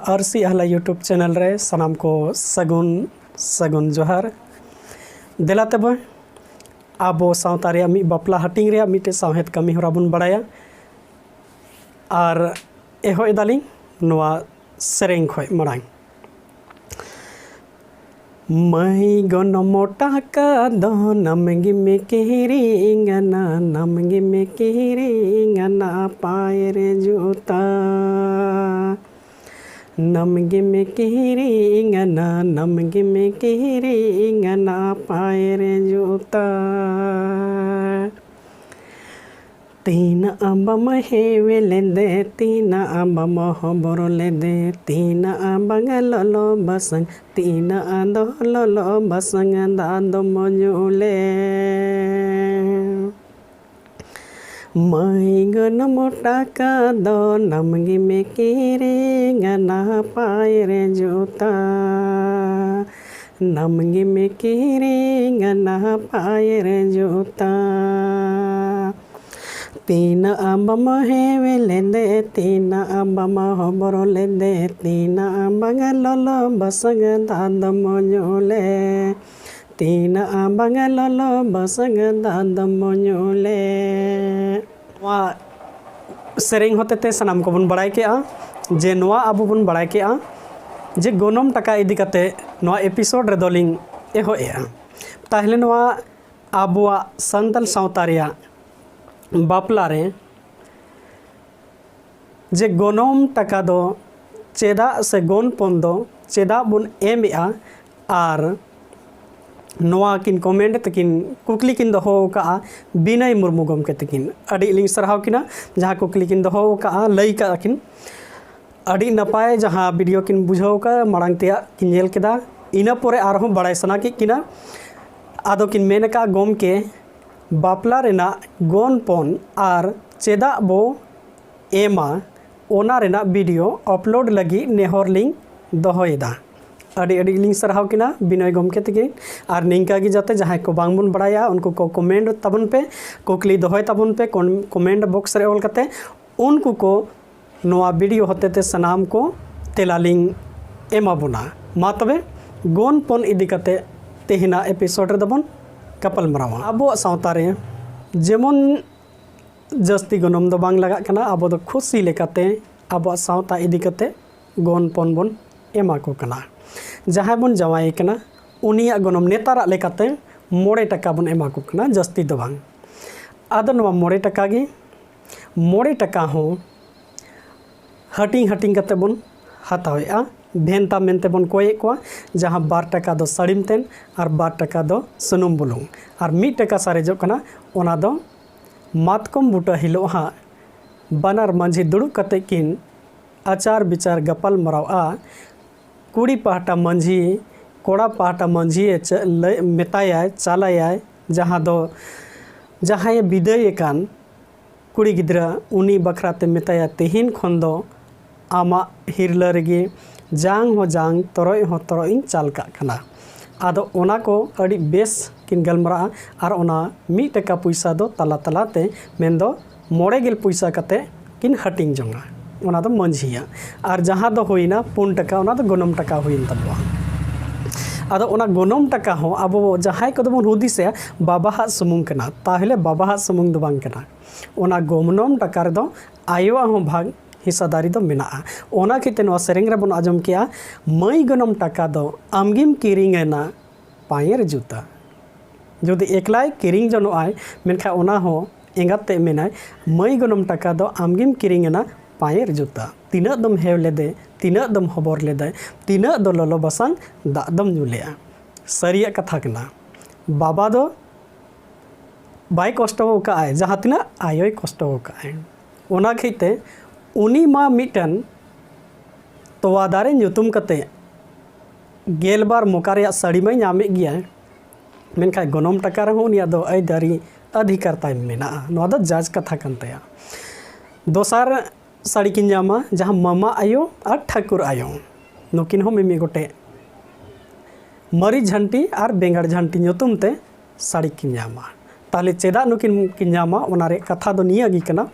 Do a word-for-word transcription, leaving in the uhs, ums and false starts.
ᱟᱹᱨᱥᱤ ᱟᱦᱞᱟ YouTube channel ᱨᱮ ᱥᱟᱱᱟᱢ ᱠᱚ ᱥᱟᱹᱜᱩᱱ ᱥᱟᱹᱜᱩᱱ ᱡᱚᱦᱟᱨ᱾ ᱫᱮᱞᱟ ᱛᱮᱵᱚ ᱟᱵᱚ ᱥᱟᱶᱛᱟ ᱨᱮᱭᱟᱜ ᱢᱤᱫ ᱵᱟᱯᱞᱟ ᱦᱟᱹᱴᱤᱧ ᱨᱮᱭᱟᱜ ᱢᱤᱫᱴᱮᱡ ᱥᱟᱶᱦᱮᱫ ᱠᱟᱹᱢᱤ ᱦᱚᱨᱟ ᱵᱚᱱ ᱵᱟᱲᱟᱭᱟ᱾ ᱟᱨ ᱮᱦᱚᱵ ᱮᱫᱟᱞᱤᱧ ᱱᱚᱣᱟ ᱥᱮᱨᱮᱧ ᱠᱷᱚᱡ ᱢᱟᱲᱟᱝ᱾ ᱢᱟᱹᱭ ᱜᱚᱱᱚᱢ ᱴᱟᱠᱟ ᱫᱚ ᱱᱟᱢ ᱜᱮᱢ ᱠᱤᱨᱤᱧ ᱟᱱᱟ, ᱱᱟᱢ ᱜᱮᱢ ᱠᱤᱨᱤᱧ ᱟᱱᱟ ᱯᱟᱭᱨᱮ ᱡᱩᱛᱟ᱾ ᱱᱟᱢ ᱜᱮᱢ ᱠᱤᱨᱤᱧ ᱟᱱᱟ, ᱱᱟᱢ ᱜᱮᱢ ᱠᱤᱨᱤᱧ ᱟᱱᱟ ᱯᱟᱭᱨᱮ ᱡᱩᱛᱟ᱾ ᱛᱤᱱᱟᱹᱜ ᱵᱟᱢ ᱦᱮᱣᱮ ᱞᱮᱫᱮ, ᱛᱤᱱᱟᱹᱜ ᱵᱟᱢ ᱦᱚᱵᱚᱨ ᱞᱮᱫᱮ, ᱛᱤᱱᱟᱹᱜ ᱵᱟᱝ ᱞᱚᱞᱚ ᱵᱟᱥᱟᱝ, ᱛᱤᱱᱟᱹᱜ ᱫᱚ ᱞᱚᱞᱚ ᱵᱟᱥᱟᱝ ᱫᱟᱜ ᱫᱚᱢ ᱧᱩ ᱞᱮ᱾ ᱢᱟᱹᱭ ᱜᱚᱱᱚᱢ ᱴᱟᱠᱟ ᱫᱚ ᱱᱟᱢ ᱜᱮᱢ ᱠᱤᱨᱤᱧ ᱟᱱᱟ ᱯᱟᱭᱨᱮ ᱡᱩᱛᱟ᱾ ᱱᱟᱢ ᱜᱮᱢ ᱠᱤᱨᱤᱧ ᱟᱱᱟ ᱯᱟᱭᱨᱮ ᱡᱩᱛᱟ᱾ ᱛᱤᱱᱟᱹᱜ ᱵᱟᱢ ᱦᱮᱣᱮ ᱞᱮᱫᱮ, ᱛᱤᱱᱟᱹᱜ ᱵᱟᱢ ᱦᱚᱵᱚᱨ ᱞᱮᱫᱮ, ᱛᱤᱱᱟᱹᱜ ᱵᱟᱝ ᱞᱚᱞᱚ ᱵᱟᱥᱟᱝ ᱫᱟᱜ ᱫᱚᱢ ᱧᱩ ᱞᱮ᱾ ᱛᱤᱱᱟᱹᱜ ᱵᱟᱝ ᱞᱚᱞᱚ ᱵᱟᱥᱟᱝ ᱫᱟᱜ ᱫᱚᱢ ᱧᱩ ᱞᱮ᱾ ᱱᱚᱣᱟ ᱥᱮᱨᱮᱧ ᱦᱚᱛᱮᱛᱮ ᱥᱟᱱᱟᱢ ᱠᱚᱵᱚᱱ ᱵᱟᱲᱟᱭ ᱠᱮᱜᱼᱟ ᱡᱮ ᱱᱚᱣᱟ ᱟᱵᱚ ᱵᱚᱱ ᱵᱟᱲᱟᱭ ᱠᱮᱜᱼᱟ ᱡᱮ ᱜᱚᱱᱚᱢ ᱴᱟᱠᱟ ᱤᱫᱤ ᱠᱟᱛᱮ ᱱᱚᱣᱟ ᱮᱯᱤᱥᱳᱰ ᱨᱮᱫᱚ ᱞᱤᱧ ᱮᱦᱚᱵ ᱮᱜᱼᱟ᱾ ᱛᱟᱦᱞᱮ ᱱᱚᱣᱟ ᱟᱵᱚᱣᱟᱜ ᱥᱟᱱᱛᱟᱲ ᱥᱟᱶᱛᱟ ᱨᱮᱭᱟᱜ ᱵᱟᱯᱞᱟ ᱨᱮ ᱡᱮ ᱜᱚᱱᱚᱝ ᱴᱟᱠᱟ ᱫᱚ ᱪᱮᱫᱟᱜ ᱥᱮ ᱜᱚᱱᱯᱚᱱ ᱫᱚ ᱪᱮᱫᱟᱜ ᱵᱚᱱ ᱮᱢᱮᱜᱼᱟ, ᱟᱨ ᱱᱚᱣᱟ ᱠᱤᱱ ᱠᱚᱢᱮᱱᱴ ᱛᱟᱹᱠᱤᱱ ᱠᱩᱠᱞᱤ ᱠᱤᱱ ᱫᱚᱦᱚ ᱟᱠᱟᱫᱼᱟ ᱵᱤᱱᱚᱭ ᱢᱩᱨᱢᱩ ᱜᱚᱢᱠᱮ ᱛᱟᱹᱠᱤᱱ᱾ ᱟᱹᱰᱤ ᱞᱤᱧ ᱥᱟᱨᱦᱟᱣ ᱠᱤᱱᱟ ᱡᱟᱦᱟᱸ ᱠᱩᱠᱞᱤ ᱠᱤᱱ ᱫᱚᱦᱚ ᱟᱠᱟᱫᱼᱟ, ᱞᱟᱹᱭ ᱠᱟᱜᱼᱟ ᱠᱤᱱ᱾ ᱟᱹᱰᱤ ᱱᱟᱯᱟᱭ ᱡᱟᱦᱟᱸ ᱵᱷᱤᱰᱤᱭᱳ ᱠᱤᱱ ᱵᱩᱡᱷᱟᱹᱣ ᱟᱠᱟᱫᱼᱟ, ᱢᱟᱲᱟᱝ ᱛᱮᱭᱟᱜ ᱠᱤᱱ ᱧᱮᱞ ᱠᱮᱫᱟ, ᱤᱱᱟᱹ ᱯᱚᱨᱮ ᱟᱨᱦᱚᱸ ᱵᱟᱲᱟᱭ ᱥᱟᱱᱟ ᱠᱮᱫ ᱠᱤᱱᱟ᱾ ᱟᱫᱚ ᱠᱤᱱ ᱢᱮᱱ ᱟᱠᱟᱫᱼᱟ, ᱜᱚᱢᱠᱮ, ᱵᱟᱯᱞᱟ ᱨᱮᱱᱟᱜ ᱜᱚᱱᱯᱚᱱ ᱟᱨ ᱪᱮᱫᱟᱜ ᱵᱚ ᱮᱢᱟ, ᱚᱱᱟ ᱨᱮᱱᱟᱜ ᱵᱷᱤᱰᱤᱭᱳ ᱟᱯᱞᱳᱰ ᱞᱟᱹᱜᱤᱫ ᱱᱮᱦᱚᱨ ᱞᱤᱧ ᱫᱚᱦᱚᱭᱮᱫᱟ᱾ ᱟᱹᱰᱤ ᱟᱹᱰᱤ ᱞᱤᱧ ᱥᱟᱨᱦᱟᱣ ᱠᱤᱱᱟ ᱵᱤᱱᱚᱭ ᱜᱚᱢᱠᱮ ᱛᱟᱹᱠᱤᱱ᱾ ᱟᱨ ᱱᱤᱝᱠᱟ ᱜᱮ ᱡᱟᱛᱮ ᱡᱟᱦᱟᱸᱭ ᱠᱚ ᱵᱟᱝ ᱵᱚᱱ ᱵᱟᱲᱟᱭᱟ ᱩᱱᱠᱩ ᱠᱚ ᱠᱚᱢᱮᱱᱴ ᱛᱟᱵᱚᱱ ᱯᱮ, ᱠᱩᱠᱞᱤ ᱫᱚᱦᱚᱭ ᱛᱟᱵᱚᱱ ᱯᱮ ᱠᱚᱱ-, ᱠᱚᱢᱮᱱᱴ ᱵᱚᱠᱥ ᱨᱮ ᱚᱞ ᱠᱟᱛᱮ᱾ ᱩᱱᱠᱩ ᱠᱚ ᱱᱚᱣᱟ ᱵᱷᱤᱰᱤᱭᱳ ᱦᱚᱛᱮᱛᱮ ᱥᱟᱱᱟᱢ ᱠᱚ ᱛᱮᱞᱟ ᱞᱤᱧ ᱮᱢᱟ ᱵᱚᱱᱟ᱾ ᱢᱟ ᱛᱚᱵᱮ, ᱜᱚᱱᱯᱚᱱ ᱤᱫᱤ ᱠᱟᱛᱮ ᱛᱮᱦᱮᱧᱟᱜ ᱮᱯᱤᱥᱳᱰ ᱨᱮᱫᱚ ᱵᱚᱱ ᱜᱟᱯᱟᱞ ᱢᱟᱨᱟᱣᱟ᱾ ᱟᱵᱚᱣᱟᱜ ᱥᱟᱶᱛᱟ ᱨᱮ ᱡᱮᱢᱚᱱ ᱡᱟᱹᱥᱛᱤ ᱜᱚᱱᱚᱝ ᱫᱚ ᱵᱟᱝ ᱞᱟᱜᱟᱜ ᱠᱟᱱᱟ, ᱟᱵᱚ ᱫᱚ ᱠᱷᱩᱥᱤ ᱞᱮᱠᱟᱛᱮ ᱟᱵᱚᱣᱟᱜ ᱥᱟᱶᱛᱟ ᱤᱫᱤ ᱠᱟᱛᱮ ᱜᱚᱱᱯᱚᱱ ᱵᱚᱱ ᱮᱢᱟ ᱠᱚ ᱠᱟᱱᱟ᱾ ᱡᱟᱦᱟᱸᱭ ᱵᱚᱱ ᱡᱟᱶᱟᱭᱮ ᱠᱟᱱᱟ, ᱩᱱᱤᱭᱟᱜ ᱜᱚᱱᱚᱝ ᱱᱮᱛᱟᱨᱟᱜ ᱞᱮᱠᱟᱛᱮ ᱢᱚᱬᱮ ᱴᱟᱠᱟ ᱵᱚᱱ ᱮᱢᱟ ᱠᱚ ᱠᱟᱱᱟ, ᱡᱟᱹᱥᱛᱤ ᱫᱚ ᱵᱟᱝ᱾ ᱟᱫᱚ ᱱᱚᱣᱟ ᱢᱚᱬᱮ ᱴᱟᱠᱟ ᱜᱮ, ᱢᱚᱬᱮ ᱴᱟᱠᱟ ᱦᱚᱸ ᱦᱟᱹᱴᱤᱧ ᱦᱟᱹᱴᱤᱧ ᱠᱟᱛᱮ ᱵᱚᱱ ᱦᱟᱛᱟᱣᱮᱫᱼᱟ, ᱵᱷᱮᱱᱛᱟ ᱢᱮᱱᱛᱮ ᱵᱚᱱ ᱠᱚᱭᱮᱫ ᱠᱚᱣᱟ, ᱡᱟᱦᱟᱸ ᱵᱟᱨ ᱴᱟᱠᱟ ᱫᱚ ᱥᱟᱹᱲᱤᱢ ᱛᱮᱱ ᱟᱨ ᱵᱟᱨ ᱴᱟᱠᱟ ᱫᱚ ᱥᱩᱱᱩᱢ ᱵᱩᱞᱩᱝ, ᱟᱨ ᱢᱤᱫ ᱴᱟᱠᱟ ᱥᱟᱨᱮᱡᱚᱜ ᱠᱟᱱᱟ, ᱚᱱᱟ ᱫᱚ ᱢᱟᱛᱠᱚᱢ ᱵᱩᱴᱟᱹ ᱦᱤᱞᱳᱜ ᱦᱟᱸᱜ ᱵᱟᱱᱟᱨ ᱢᱟᱹᱡᱷᱤ ᱫᱩᱲᱩᱵ ᱠᱟᱛᱮ ᱠᱤᱱ ᱟᱪᱟᱨ ᱵᱤᱪᱟᱨ ᱜᱟᱯᱟᱞ ᱢᱟᱨᱟᱣᱟ᱾ ᱠᱩᱲᱤ ᱯᱟᱦᱴᱟ ᱢᱟᱹᱡᱷᱤ, ᱠᱚᱲᱟ ᱯᱟᱦᱴᱟ ᱢᱟᱹᱡᱷᱤ ᱮ ᱪᱮ-, ᱞᱟᱹᱭ, ᱢᱮᱛᱟᱭᱟᱭ, ᱪᱟᱞᱟᱭᱟᱭ, ᱡᱟᱦᱟᱸ ᱫᱚ ᱡᱟᱦᱟᱸᱭᱮ ᱵᱤᱫᱟᱹᱭᱮ ᱠᱟᱱ ᱠᱩᱲᱤ ᱜᱤᱫᱽᱨᱟᱹ, ᱩᱱᱤ ᱵᱟᱠᱷᱨᱟ ᱛᱮ ᱢᱮᱛᱟᱭᱟ, "ᱛᱮᱦᱮᱧ ᱠᱷᱚᱱ ᱫᱚ ᱟᱢᱟᱜ ᱦᱤᱨᱞᱟᱹ ᱨᱮᱜᱮ ᱡᱟᱝ ᱦᱚᱸ ᱡᱟᱝ, ᱛᱚᱨᱚᱡ ᱦᱚᱸ ᱛᱚᱨᱚᱡ ᱤᱧ ᱪᱟᱞ ᱠᱟᱜ ᱠᱟᱱᱟ᱾" ᱟᱫᱚ ᱚᱱᱟ ᱠᱚ ᱟᱹᱰᱤ ᱵᱮᱥ ᱠᱤᱱ ᱜᱟᱞᱢᱟᱨᱟᱜᱼᱟ᱾ ᱟᱨ ᱚᱱᱟ ᱢᱤᱫ ᱴᱟᱠᱟ ᱯᱚᱭᱥᱟ ᱫᱚ ᱛᱟᱞᱟ ᱛᱟᱞᱟᱛᱮ, ᱢᱮᱱᱫᱚ ᱢᱚᱬᱮ ᱜᱮᱞ ᱯᱚᱭᱥᱟ ᱠᱟᱛᱮ ᱠᱤᱱ ᱦᱟᱹᱴᱤᱧ ᱡᱚᱝᱟ᱾ ᱚᱱᱟ ᱫᱚ ᱢᱟᱹᱡᱷᱤᱭᱟᱜ᱾ ᱟᱨ ᱡᱟᱦᱟᱸ ᱫᱚ ᱦᱩᱭᱱᱟ ᱯᱩᱱ ᱴᱟᱠᱟ, ᱚᱱᱟ ᱫᱚ ᱜᱚᱱᱚᱝ ᱴᱟᱠᱟ ᱦᱩᱭᱮᱱ ᱛᱟᱵᱚᱣᱟ᱾ ᱟᱫᱚ ᱚᱱᱟ ᱜᱚᱱᱚᱝ ᱴᱟᱠᱟ ᱦᱚᱸ ᱟᱵᱚ ᱡᱟᱦᱟᱸᱭ ᱠᱚᱫᱚ ᱵᱚᱱ ᱦᱩᱫᱤᱥᱮᱜᱼᱟ, ᱵᱟᱵᱟᱦᱟᱜ ᱥᱩᱢᱩᱝ ᱠᱟᱱᱟ᱾ ᱛᱟᱦᱚᱞᱮ ᱵᱟᱵᱟᱦᱟᱜ ᱥᱩᱢᱩᱝ ᱫᱚ ᱵᱟᱝ ᱠᱟᱱᱟ᱾ ᱚᱱᱟ ᱜᱚᱱᱚᱝ ᱴᱟᱠᱟ ᱨᱮᱫᱚ ᱟᱭᱳᱣᱟᱜ ᱦᱚᱸ ᱵᱷᱟᱜᱽ ᱦᱤᱥᱟᱹᱫᱟᱨᱤ ᱫᱚ ᱢᱮᱱᱟᱜᱼᱟ᱾ ᱚᱱᱟ ᱠᱷᱟᱹᱛᱤᱨ ᱛᱮ ᱱᱚᱣᱟ ᱥᱮᱨᱮᱧ ᱨᱮᱵᱚᱱ ᱟᱸᱡᱚᱢ ᱠᱮᱜᱼᱟ, "ᱢᱟᱹᱭ ᱜᱚᱱᱚᱝ ᱴᱟᱠᱟ ᱫᱚ ᱟᱢᱜᱮᱢ ᱠᱤᱨᱤᱧ ᱮᱱᱟ ᱯᱟᱭᱮᱨ ᱡᱩᱛᱟᱹ᱾" ᱡᱩᱫᱤ ᱮᱠᱞᱟᱭ ᱠᱤᱨᱤᱧ ᱡᱚᱱᱚᱜᱼᱟᱭ, ᱢᱮᱱᱠᱷᱟᱱ ᱚᱱᱟ ᱦᱚᱸ ᱮᱸᱜᱟᱛ ᱛᱮ ᱢᱮᱱᱟᱭ, "ᱢᱟᱹᱭ ᱜᱚᱱᱚᱝ ᱴᱟᱠᱟ ᱫᱚ ᱟᱢᱜᱮᱢ ᱠᱤᱨᱤᱧ ᱮᱱᱟ ᱯᱟᱭᱮᱨ ᱡᱩᱛᱟᱹ᱾ ᱛᱤᱱᱟᱹᱜ ᱫᱚᱢ ᱦᱮᱣ ᱞᱮᱫᱮ, ᱛᱤᱱᱟᱹᱜ ᱫᱚᱢ ᱦᱚᱵᱚᱨ ᱞᱮᱫᱮ, ᱛᱤᱱᱟᱹᱜ ᱫᱚ ᱞᱚᱞᱚ ᱵᱟᱥᱟᱝ ᱫᱟᱜ ᱫᱚᱢ ᱧᱩ ᱞᱮᱜᱼᱟ?" ᱥᱟᱹᱨᱤᱭᱟᱜ ᱠᱟᱛᱷᱟ ᱠᱟᱱᱟ, ᱵᱟᱵᱟ ᱫᱚ ᱵᱟᱭ ᱠᱚᱥᱴᱚ ᱟᱠᱟᱫᱼᱟᱭ, ᱡᱟᱦᱟᱸ ᱛᱤᱱᱟᱹᱜ ᱟᱭᱳᱭ ᱠᱚᱥᱴᱚ ᱟᱠᱟᱫᱼᱟᱭ᱾ ᱚᱱᱟ ᱠᱷᱟᱹᱛᱤᱨ ᱛᱮ ᱩᱱᱤ ᱢᱟ ᱢᱤᱫᱴᱮᱱ ᱛᱚᱣᱟ ᱫᱟᱨᱮ ᱧᱩᱛᱩᱢ ᱠᱟᱛᱮ ᱜᱮᱞᱵᱟᱨ ᱢᱚᱠᱟ ᱨᱮᱭᱟᱜ ᱥᱟᱹᱲᱤ ᱢᱟᱭ ᱧᱟᱢᱮᱫ ᱜᱮᱭᱟ, ᱢᱮᱱᱠᱷᱟᱱ ᱜᱚᱱᱚᱝ ᱴᱟᱠᱟ ᱨᱮᱦᱚᱸ ᱩᱱᱤᱭᱟᱜ ᱫᱚ ᱟᱹᱭᱫᱟᱹᱨᱤ ᱚᱫᱷᱤᱠᱟᱨ ᱛᱟᱭ ᱢᱮᱱᱟᱜᱼᱟ᱾ ᱱᱚᱣᱟ ᱫᱚ ᱡᱟᱡᱽ ᱠᱟᱛᱷᱟ ᱠᱟᱱ ᱛᱟᱭᱟ᱾ ᱫᱚᱥᱟᱨ ᱥᱟᱹᱲᱤ ᱠᱤᱱ ᱧᱟᱢᱟ, ᱡᱟᱦᱟᱸ ᱢᱟᱢᱟ ᱟᱭᱳ ᱟᱨ ᱴᱷᱟᱹᱠᱩᱨ ᱟᱭᱳ, ᱱᱩᱠᱤᱱ ᱦᱚᱸ ᱢᱤᱢᱤᱫ ᱜᱚᱴᱮᱡ ᱢᱟᱹᱨᱤᱪ ᱡᱷᱟᱹᱱᱴᱤ ᱟᱨ ᱵᱮᱸᱜᱟᱲ ᱡᱷᱟᱹᱱᱴᱤ ᱧᱩᱛᱩᱢ ᱛᱮ ᱥᱟᱹᱲᱤ ᱠᱤᱱ ᱧᱟᱢᱟ᱾ ᱛᱟᱦᱚᱞᱮ ᱪᱮᱫᱟᱜ ᱱᱩᱠᱤᱱ ᱠᱤᱱ ᱧᱟᱢᱟ, ᱚᱱᱟ ᱨᱮᱭᱟᱜ ᱠᱟᱛᱷᱟ ᱫᱚ ᱱᱤᱭᱟᱹ ᱜᱮ ᱠᱟᱱᱟ᱾